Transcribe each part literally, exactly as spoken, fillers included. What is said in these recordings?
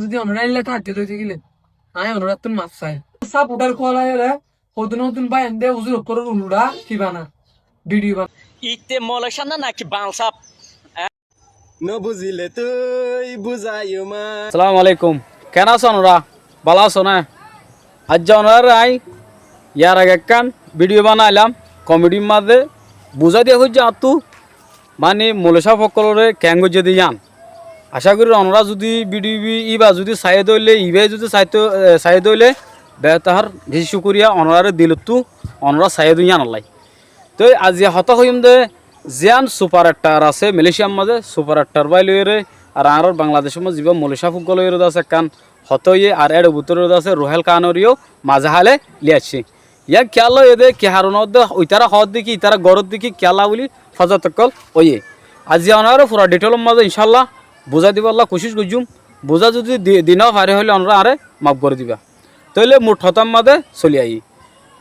Zodi onorá éilla target ói tákile, aññí onoráttu maf sai. Sapótar kuwalaiyóre hodún hodún báiyain de uzur ókkolór uludha ki bana, bidiyó bana. Itte molocána naki bañl saf? Nobuzile tui buzaiyó ma. Assalamu alaikum. Ken asó onorá? Bála asó né? Aijja onoráre aññí yar age ekkán bidiyó banailam, komedir mazé buzái diya foijjé añáttu, mani molocáf ókkolóre keén goijjé de yían. Acá gorí onorá zudi bidiyó íba zudi saiyé de óile, íbaye zudi saito, e, saiyé de óile, betar beci cúkuriya onoráre dilottú onorá saiyé de yíanollái. Toi aijja hotá hoiyúm de, ziyán supar ektar asé Malaysiar mazé, supar ektar bái loiyóre, ar añárar Bangladecór mazé zibá molocáf ókkol loiyóre de asé ekkán hotá óiye, ar éçe bútore de asé Ruhél Kanóre yó mazé hále loi aiccé. Yían kiyálla óiye de, ki haron ódde, itará hoódde ki, itará goródde ki, kiyálla buli fazat ókkol óiye. Aijja onoráre fura dhithéilor mazé incálla buzái dibálla kucíc goijjúm. Buzá zudi di, di nofarí hoilé onorá añáre maf gorí diba. Tóile mut hotár mazé soli aiyí.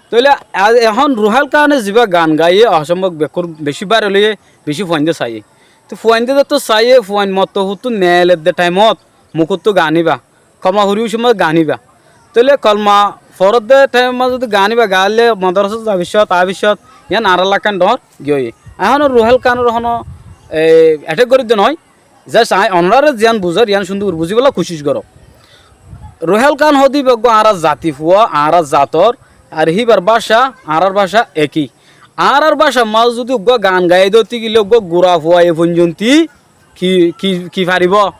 Tóile a-, ehón Ruhél Kane zibá gan gaiyé, ohombób bekkún bicí báiral óiye, bicí fuaindé saiyé. Tó fuaindé zettó saiyé, fuain motto futtú neeledde thaimot mukóttu gan íba, kolma fori ucómot gan íba. Tóile kolma foródde thaimot zudi gan íba, gaáille modorásat za biccót, a biccót, yían añárálla ekkán dhoóñr giyói. Ehón Ruhél Kanor honó, e, ethék gorídde noó. Just aññí onoráre ziyán buzár, yían cúndor gorí buzíbolla kucíc goró. Ruhél Kan hoódde íba eggúa añárár zati fua, añárár zator, ar híbar báca, añárár báca ekí. Añárár bácar mazé zudi eggúa gan gaiyé dé óitegile eggúa gura fua e foijjonti ki, ki, ki faribó?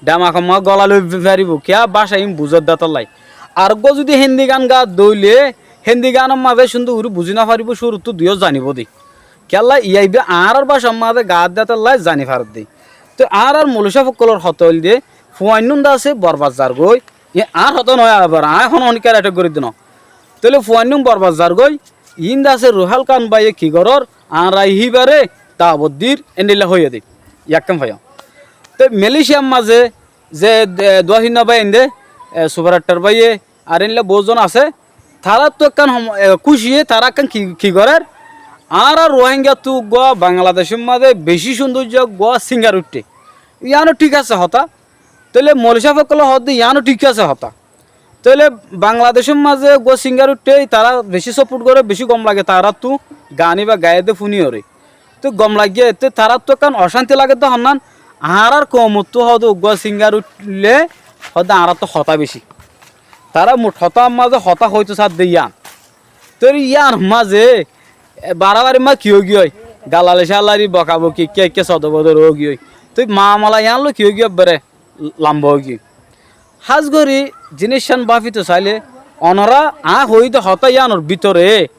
Dhamakor mazé gólai loi faribó. Kiyá báca iín buzér dé tállai. Ar eggúa zudi héndi gan gaá dé óile, héndi ganor mazé cúndor gorí buzí nofaribó, cúruttú duiyó zanibó dé. Kiyólla, yían íba añárár bácar mazé gaá dé tállai zani faredde. Toi añárár molocáf ókkolór hotá óilde, fuainnún de asé borbad zargói, e añár hotá noó abar, aññí honó honíkkar ethék gorídde noó. Tóile fuainnún borbad zargói, iín de asé Ruhél Kan báiye ki gorór, añára híbaré dawot dir, endilla hoiyé dé. Yakkán faiyó. Toi Malaysiar mazé ze, e, duwá tinná báiyain de, e, supar ektar báiye, ar endilla boóut zon asé, taráttu ekkán hom-, e, kúciye, tará ekkán ki, ki gorér? Añára Ruáingattú eggúa Bangladecór mazé bicí cúndoijja eggúa singar uiththé. Yíano thík asé hotá. Tóile molocáf ókkolé hoódde yíano thík asé hotá. Tóile Bangladecór mazé eggúa singar uiththé, tará bicí soport goré, bicí gom lage taráttu, gan íba gaiyé dé fúniyoré. Toi gom laiggé, toi taráttu ekkán ocánti lagedde honnán, añárár koumottú hoódde eggúa singar uiththíle hoódde añáráttu hotá bicí. Tará mut hotár mazé hotá hoóito saádde yían. Tóile yíanor mazé, e, barabari mazé ki óigiyoi? Galali cálari, bokaboki, ekká ekká sodor bodor óigiyoi. Toi mamala yían loi ki óigiyoi, ebbere lamba óigiyoi. Hás gorí jiníccán báfito sailé, onorá aññí hoóide hotá yíanor bútore,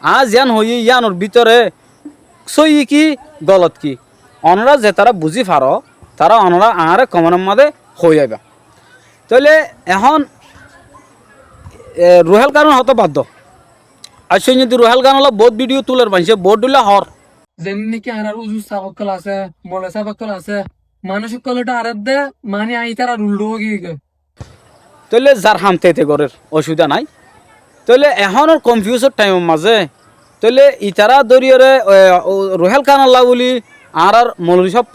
aññí ziyán hoiyí yíanor bútore sóiyi ki, golot ki, onorá zetará buzí faró, tará onorá añáre komentor mazé hoói aibá. Tóile ehón, e, Ruhél Kanor hotá bad do. Accá, yían de Ruhél Kanolla boóut bidiyó tuler maincé, boóut dhóilla hoór. Zeén niki añárár uzur sáb ókkol asé, moloi sáb ókkol asé, manúic ókkole dháredde, mani aññí ítarar uldhá óigiyoi. Tóile zar ham te te gorér, ocubidá nái. Tóile ehónor konfiusor thaimor mazé, tóile itará dóriyoré, e, o, Ruhél Kanolla buli, añárár moloi sáb,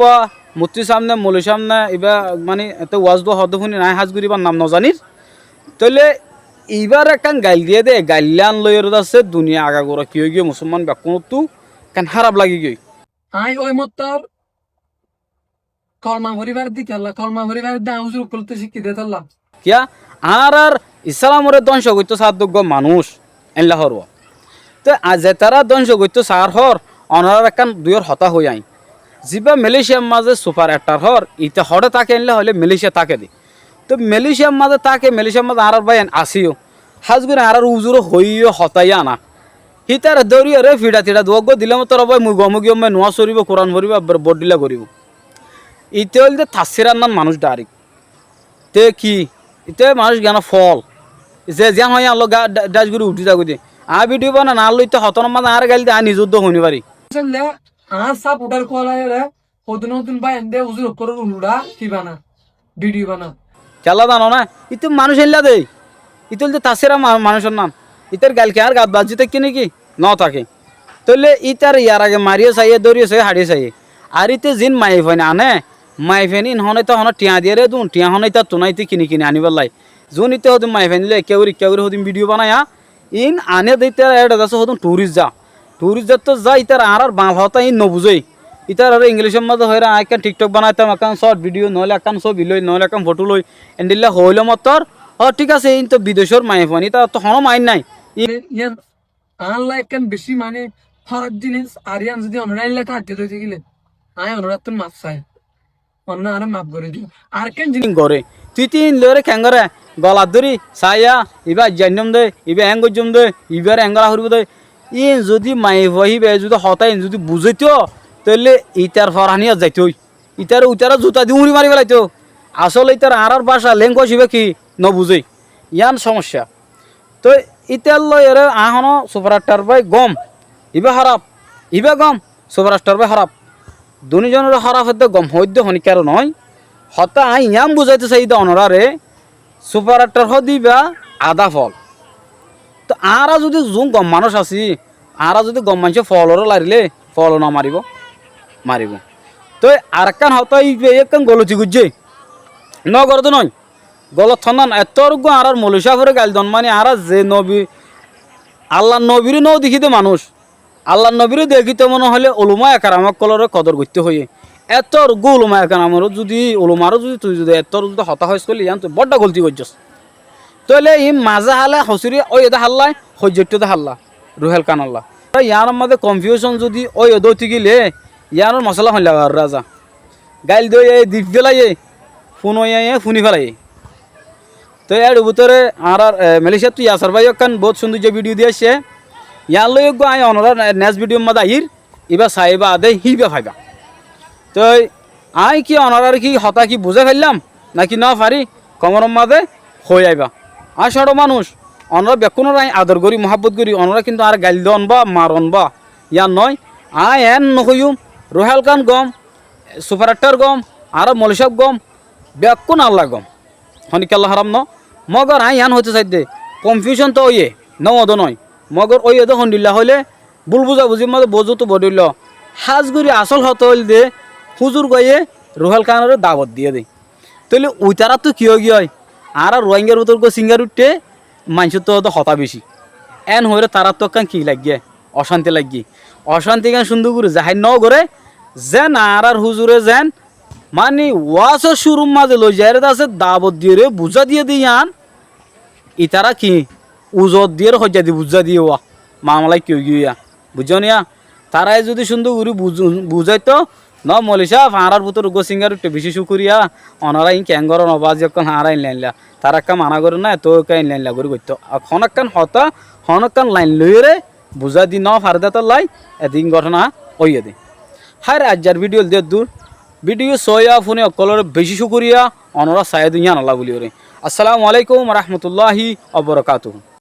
muftí sámne, moloi sámne, ibá mani ete waz duwa hoódde fúni nái, hás gorí ibár nam nozanír. Tóile ibáre ekkán gail diyé dé, gaillán loiyóre de asé, duniya agagura ki óigiyoi, musolman bekkúnottú ekkán háraf lagigiyoi. Aññí ói mottor kolma fori faredde kiyólla, kolma fori faredde aññí uzur ókkolóttu cíkki dé tálla. Kiyá? Añárár Islamoré dónco goittó saádde eggúa manúic, éilla hoór. Te aññí zetará dónco goittó saár hoór, onorár ekkán duiyór hotá hoói aññí. Zibá Malaysiar mazé supar ektar hoór, ite hoçé táke éilla hoilé Malaysia táke dé. Te Malaysiar mazé táke, Malaysiar mazé añárár báiyain asé yó. Hás gorí añárár uzuré hoiyé yó hotá yían. Hítare dóriyoré fiça tiça duwá eggúa dilé mottor bái mui gom óigiyóm, nuwás foribóu, Kuran foribóu, ebbar boóut dhóilla goribóu. Ite óilde tassír annán manúic dhairek. Te ki? Ite manúic giyán fool. Ze ziyán hoó yían loi ga-, dha-, dhác gorí uthí zagói de. Aññí bidiyó banai añár loi ite hotánor mazé añáre gail de, aññí nize uddúa hoói nofarí. Asóle añár sapótar kuwalaiyóre hodún hodún báiyain de uzur ókkolór uldhá ki bana, bidiyó bana. Kiyólla zano né? Ite manúic éilla dé. Ite óilde tassír ma-, manúicor nam. Itar gail ki añár gat baijjí táke né ki? Notáke. Tóile ítare yar age mariyó saiyé, dóriyo saiyé, haçiyó saiyé. Ar íte ziín maiyafuain ané, Maiyafuain ín honóita honó thiañ diyére dun, thiañ honóitattu nái, íte kini kini aníbolla. Zun íte hodún maiyafuain loi ekká gorí ekká gorí hodún bídiyo banaiya, ín ané de ítara éçe zasé hodún thurist za. Thurist zattó za ítara añárár bañl hotá ín nobuzé. Ítararé Inglícor mazé hoiyére aññí ekkán TikTok banaitam, ekkán short bídiyo, noóile ekkán sóbi loi, noóile ekkán fothó loi, endilla hoóile mottor, ó thík asé, ín toó bidecór maiyafuain, ítarattú honó maáin nái. Yían añálla ekkán bicí maní hóraf jinís, ar yían zudi onorá éilla tháaddí dói tákile, aññí onoráttu maf saái, onorá añáre maf gorí diyo. Arekkán jinís goré, tui te ín loiyóre keéngoré golat dóri saáiya, ibá aijja ainnóm dé, ibá eéng goijjóm dé, ibáre eéng gorá foribóu dé. Íin zudi maiyafua híba zudi hotá íin zudi buzaitóu, tóile itar foraníyat zaitóu. Itaré uitará zuta di úñri mari félaitóu. Asóle itará añárár báca, language ibá ki nobuzé. Yían somosya. Tói ítar loiyóre aññí honó suparstar bái gom, ibá hóraf, ibá gom, suparstar bái hóraf. Duní zonoré hóraf edde gom hoóidde honíkkaré noó. Hotá aññí yían buzáito saiyí dé onoráre, suparstar hoóde ibá adá fool. Tói añára zudi zun gom manúic así, añára zudi gom maincé fooloré larilé, foole nomaribóu, maribóu. Tói arekkán hotá, íba ekkán goloti goijjé. Nogoré dé noó. Golot honnán, ettór uggúa añárár moulovi sáforé gail don maní, añára ze nobi, Allar nobiré nódekí dé manúic, Allar nobiré dekítou mone hoilé ulama ekram ókkolóre kodor goittó hoiyé. Ettór uggúa ulama ekramoré zudi, ulamaré zudi tui zudi ettór zudi hotá hoós goillé, yían tui bodhdha golti goijjós. Tóile iín mazé hále hosúri óiye dé hálla, hoijjaittú dé hálla, Ruhél Kanolla. Yíanor mazé konfiúcon zudi óiye dé óiti gilé, yíanor mosala hoilla baré raza. Gail dóiye, di félaiyé, fúnoiye, fúni félaiyé. Tói ér bútore añárár, e, Malaysiattú Yasar báiye ekkán boóut cúndoijja bídiyo di aiccé. Yían loi eggúa aññí onorár next bídiyor mazé aiyír, ibá saibá dé híba faibá. Tói aññí ki onoráre ki hotá ki buzái faillám náki nófarí, komentor mazé hoói aibá. Aññí cóñço manúic, onorá bekkúnoré aññí ador gorí, muhábbot gorí, onorá kintu añáre gail don bá maron bá, yían noó. Aññí eén nohoiyúm, Ruhél Kan gom, suparstar gom, añárár moulovi sáf gom, bekkún Alla gom. Honíkka Alla háraf noó. Mogor aññí yían hoitó saidde, konfiúcon toó óiye, nóode noó. Mogor óiye dé hondhílla hoilé, búl buzabuzir mazé boóut zuntu bodhíllo. Hás gorí asól hotá óilde, húzur guáye Ruhél Kanoré dawot diyé dé. Tóile uitaráttu ki óigiyoi? Añára Ruáingar bútore eggúa singar uiththé, maincóttu hoóde hotá bicí. Eén hoiyóre taráttu ekkán ki laiggé? Ocánti laiggé. Ocánti gán cúndor gorí zahér nógoré, zeén añárár húzure zeén, maní, waásor cúrur mazé loizaiyóre de asé, dawot diyóre buzá diyé dé yían, itará ki uzot diyóre hoijja di buzá diyé wá, mamala ki óigiyoi yá. Buijjó niya? Taráye zudi cúndor gorí buz-, buzáito, noó moulovi sáf, añárár bútore eggúa singar uiththé, bicí cúkuriya, onorá iín keéng goró noó, bázi ókkol añára iín lainla. Tará ekká maná gorér ná, etó ekká iín lainla gorí goittó. Ar honókkan hotá, honókkan lain loiyóre buzá di nófaré dé tollái, edin góthona óiye dé. Háir aijjar bídiyo de eddúr, bídiyo soóiya fúne ókkolóre bicí cúkuriya, onorá saiyó dé yíanollá bóliyoré. Assalamu aláikum warahmatulláhi wabarakátuhu.